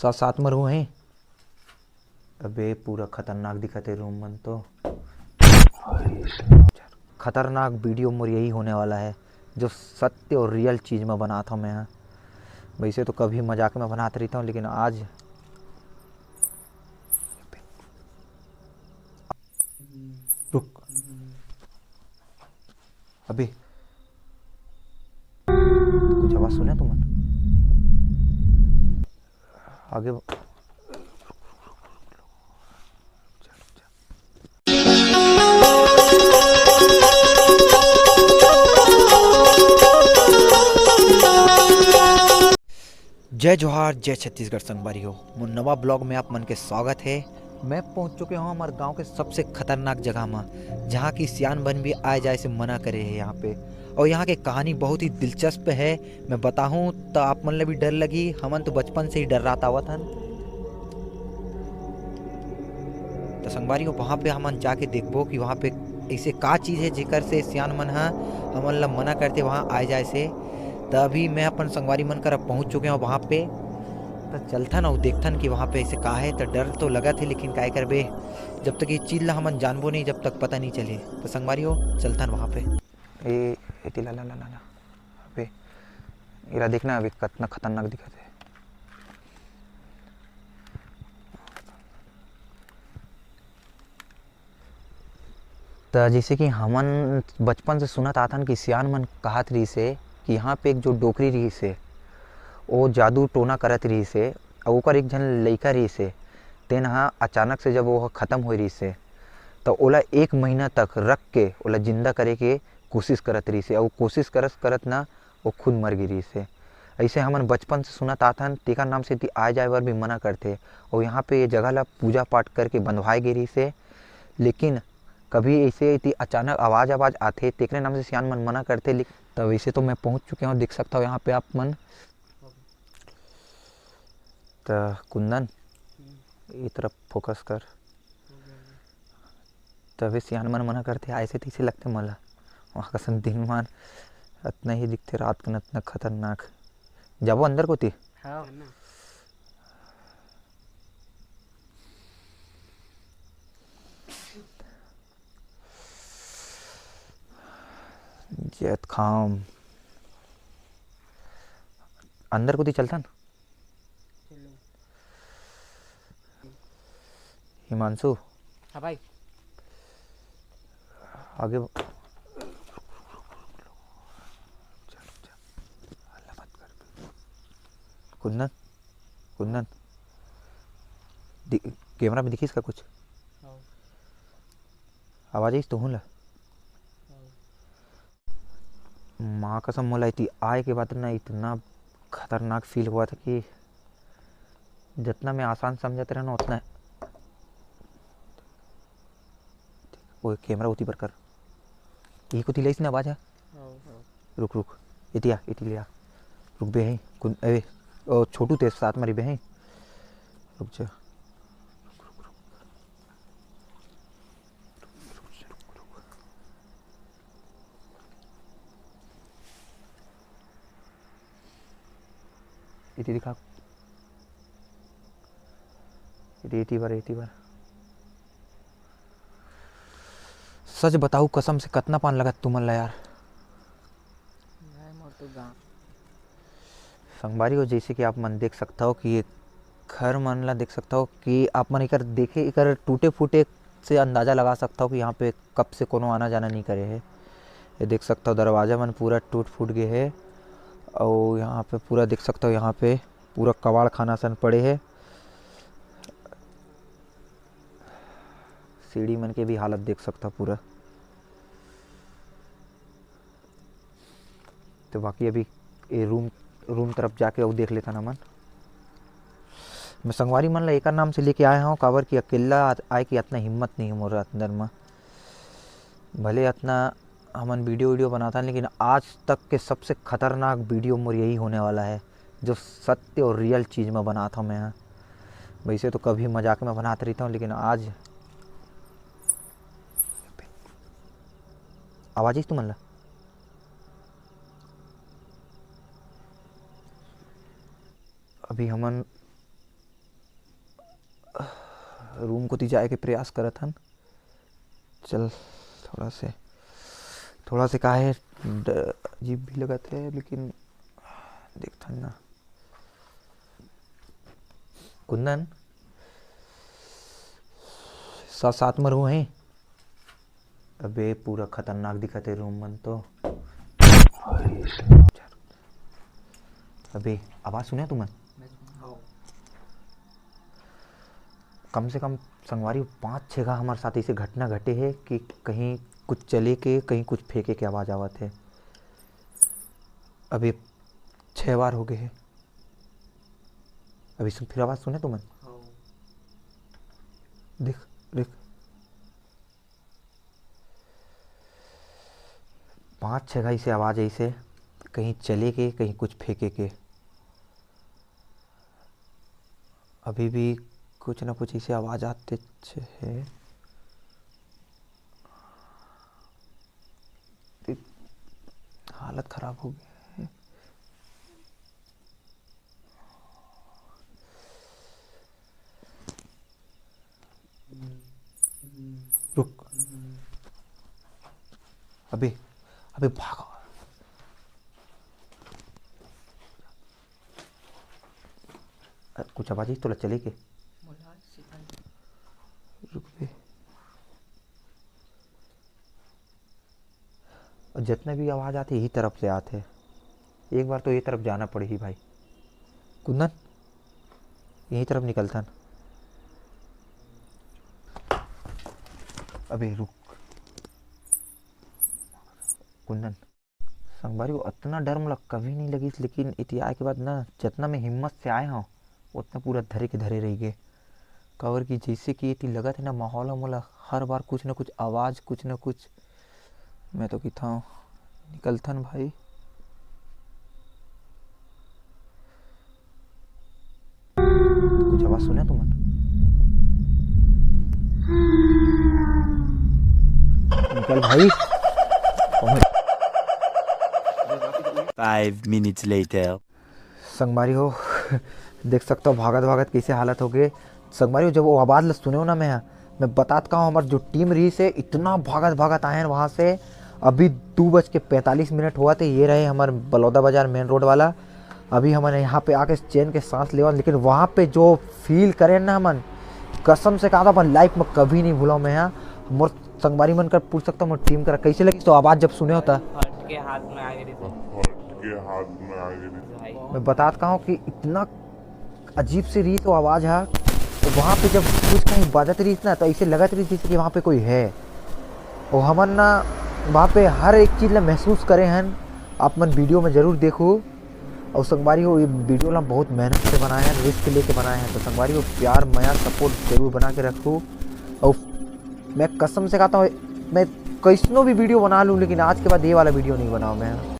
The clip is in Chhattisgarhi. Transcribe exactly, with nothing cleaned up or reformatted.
तो सात मरू है। अबे, पूरा खतरनाक दिखत है रूम मन तो। खतरनाक वीडियो मोर यही होने वाला है, जो सत्य और रियल चीज में बनात हूँ मैं। वैसे तो कभी मजाक में बनात रहता हूँ, लेकिन आज रुक। अभी कुछ आवाज सुने तुमन? आगे। जय जोहार, जय छत्तीसगढ़ संगवारी हो। मोर नवा ब्लॉग में आप मन के स्वागत है। मैं पहुंच चुके हूं हमारे गांव के सबसे खतरनाक जगह में, जहां की सियान मन भी आए जाए से मना करे है यहाँ पे। और यहाँ के कहानी बहुत ही दिलचस्प है। मैं बताहूँ तो आप मन ला भी डर लगी। हमन तो बचपन से ही डर्रात आवत हन। तो संगवारी हो, वहाँ पे हमन जाके देखबो कि वहाँ पे ऐसे का चीज़ है जेकर से सियान मन ह हमन ला मना करथे वहाँ आए जाए से। तो अभी मैं अपन संगवारी मन करा पहुँच चुके हूँ वहाँ पे। तो चलथन अउ देखथन कि वहाँ पे ऐसे का है। तो डर तो लगत है, लेकिन काय करबे, जब तक ये चीज़ ला हमन जानबो नहीं, जब तक पता नहीं चले। तो संगवारी हो, चलथन वहाँ पे। ए, एती ला, ला, ला, ला, ला। अबे, एला देखना, अभी कतना खतरनाक दिखत है। त जैसे कि हमन बचपन से सुनत आथन कि सियान मन कहत रहिस हे कि यहाँ पे एक जो डोकरी रहिस हे, वो जादू टोना करत रहिस हे, अउ ओकर एक झन लइका रहिस हे, तेन ह अचानक से जब वो ह खतम होए रहिस हे, त ओला एक महीना तक रख के ओला जिंदा करे के कोशिश करत रहिस हे, अउ कोशिश करत करत ना वो खुद मर गे रहिस हे। अइसे हमन बचपन से सुनत आथन, तेकर नाम से एती आए जाए बर भी मना करथे। अउ यहाँ पे ये जगह ला पूजा पाठ करके बंधवाए गे रहिस हे, लेकिन कभी ऐसे एती अचानक आवाज आवाज आथे, तेकरे नाम से सियान मन मना करथे। लेकिन त वैसे तो मैं पहुँच चुके हूँ, देख सकता हो यहाँ पे आप मन। त कुंदन, ये तरफ फोकस कर। तभे सियान मन मना करथे, ऐसे तैसे लगथे मोला। वहाँ कसन दिन मान अतना ही दिखथे, रात कन अतना खतरनाक। जाबो अंदर कोती? हाँ। जैत खाम। अंदर कोती चलथन। हिमांशु। हाँ भाई। आगे ब-, हल्ला मत कर। कुंदन, कुंदन, दि-, कैमरा में दिखिस का कुछ? हाँ। आवाज आइस तुहूं ला? हाँ। माँ कसम, मोला एती आए के बाद ना इतना खतरनाक फील हुआ था कि जितना मैं आसान समझत रहे ना उतना। ओए, कैमरा उती पर कर। यही कुती लइस ना आवाज है। रुक, रुक, एती आ, एती ले आ। रुक बे, हैं, कुन-, ए, ओ, छोटू तेरे साथ मरी बे, हैं। रुक जा। एती दिखा। एती, एती बर, एती बर। सच बताऊ कसम से कतना पान लगत तुमन ला यार। भाई मोर तो गाँव। संगवारी हो, जैसे कि आप मन देख सकता हो कि ये घर मन ला देख सकता हो कि आप मन एकर देखे, एकर टूटे फूटे से अंदाजा लगा सकता हो कि यहाँ पे कब से कोनो आना जाना नहीं करे है। ये देख सकता हो दरवाजा मन पूरा टूट फूट गए है। और यहाँ पे पूरा देख सकता हो, यहाँ पे पूरा कबाड़ खाना सन पड़े है। सीढ़ी मन के भी हालत देख सकता हो पूरा। तो बाकी अभी ये रूम, रूम तरफ जाके अउ देख लेथन हमन। मैं संगवारी मन ला एकर नाम से लेके आए हूँ, काबर कि अकेला आ-, आए के अतना हिम्मत नहीं है मोर अंदर में। भले अतना हमन वीडियो वीडियो बनाथन, लेकिन आज तक के सबसे खतरनाक वीडियो मोर यही होने वाला है, जो सत्य और रियल चीज में बनात हूँ मैं। वैसे तो कभी मजाक में बनात रहता हूँ, लेकिन आज आवाज आइस तुमन ला? अभी हमन रूम कोती जाए के प्रयास करत हन। चल, थोड़ा से, थोड़ा से का हे, ड-, अजीब भी लगत हे, लेकिन देखथन ना। कुंदन, साथ, साथ में रहू हे। अबे, पूरा खतरनाक दिखत हे रूम मन तो। अबे, आवाज सुने तुमन? कम से कम संगवारी, पाँच छः घा हमर साथ ऐसे घटना घटे हे कि कहीं कुछ चले के, कहीं कुछ फेंके के आवाज आवत हे। अभी छः बार हो गए हे। अभी सुन, फिर आवाज सुने तुमन? हाँ। देख, देख। पाँच छः घा ऐसे आवाज ऐसे, कहीं चले के, कहीं कुछ फेंके के। अभी भी कुछ ना कुछ ऐसे आवाज आते हे। हालत खराब हो गई है। रुक। अबे, अबे भाग। अ, कुछ आवाज आई तोला चले के? रुक बे। अउ जतना भी आवाज आथे, यही तरफ से आथे। एक बार तो ये तरफ जाना पड़ही भाई। कुंदन, यही तरफ निकलथन। अबे रुक। कुंदन, संगवारी हो, अतना डर मोला कभी नहीं लगिस, लेकिन एती आए के बाद ना, जतना मैं हिम्मत से आए हंव, ओतना पूरा धरे के धरे रहि गे। काबर कि जइसे कि एती लगत हे ना, माहौल ह मोला हर बार कुछ ना कुछ आवाज, कुछ ना कुछ। मैं तो किथंव, निकलथन भाई। कुछ आवाज सुने तुमन? निकल भाई। Five minutes later. संगवारी हो, देख सकता हो भागत भागत कैसे हालत हो गए। संगवारी हो, जब वो आवाज ल सुने हो ना, मैं मैं बतात का हूँ, हमार जो टीम रही से इतना भागत भागत आए हैं वहाँ से। अभी दो बज के पैंतालीस मिनट हुआ थे, ये रहे हमार बलौदा बाजार मेन रोड वाला। अभी हमन यहाँ पे आके चैन के सांस लेवन, लेकिन वहाँ पे जो फील करें ना हमन, कसम से कहा था, अपन लाइफ में कभी नहीं भूला मैं। यहाँ मोर संगवारी मन कर पूछ सकता हूँ, मोर टीम कर कैसे लगी तो आवाज जब सुने होता। हट के हाथ में आ गई थी। हट के हाथ में आ गई थी। भाई। मैं बतात का हूँ कि इतना अजीब से रही तो आवाज है। तो वहाँ पे जब कुछ कहीं बाजत रही ना, तो ऐसे लगत रही जैसे कि वहाँ पे कोई है। और हमन ना वहाँ पे हर एक चीज ला महसूस करे हैं। आप मन वीडियो में जरूर देखो। और संगवारी हो, ये वीडियो ला बहुत मेहनत से बनाए हैं, रिस्क लेके बनाए हैं। तो संगवारी हो, प्यार, मया, सपोर्ट जरूर बना के रखो। और मैं कसम से कहता हूँ, मैं कैसनो भी वीडियो बना लूँ, लेकिन आज के बाद ये वाला वीडियो नहीं बनाऊँ मैं।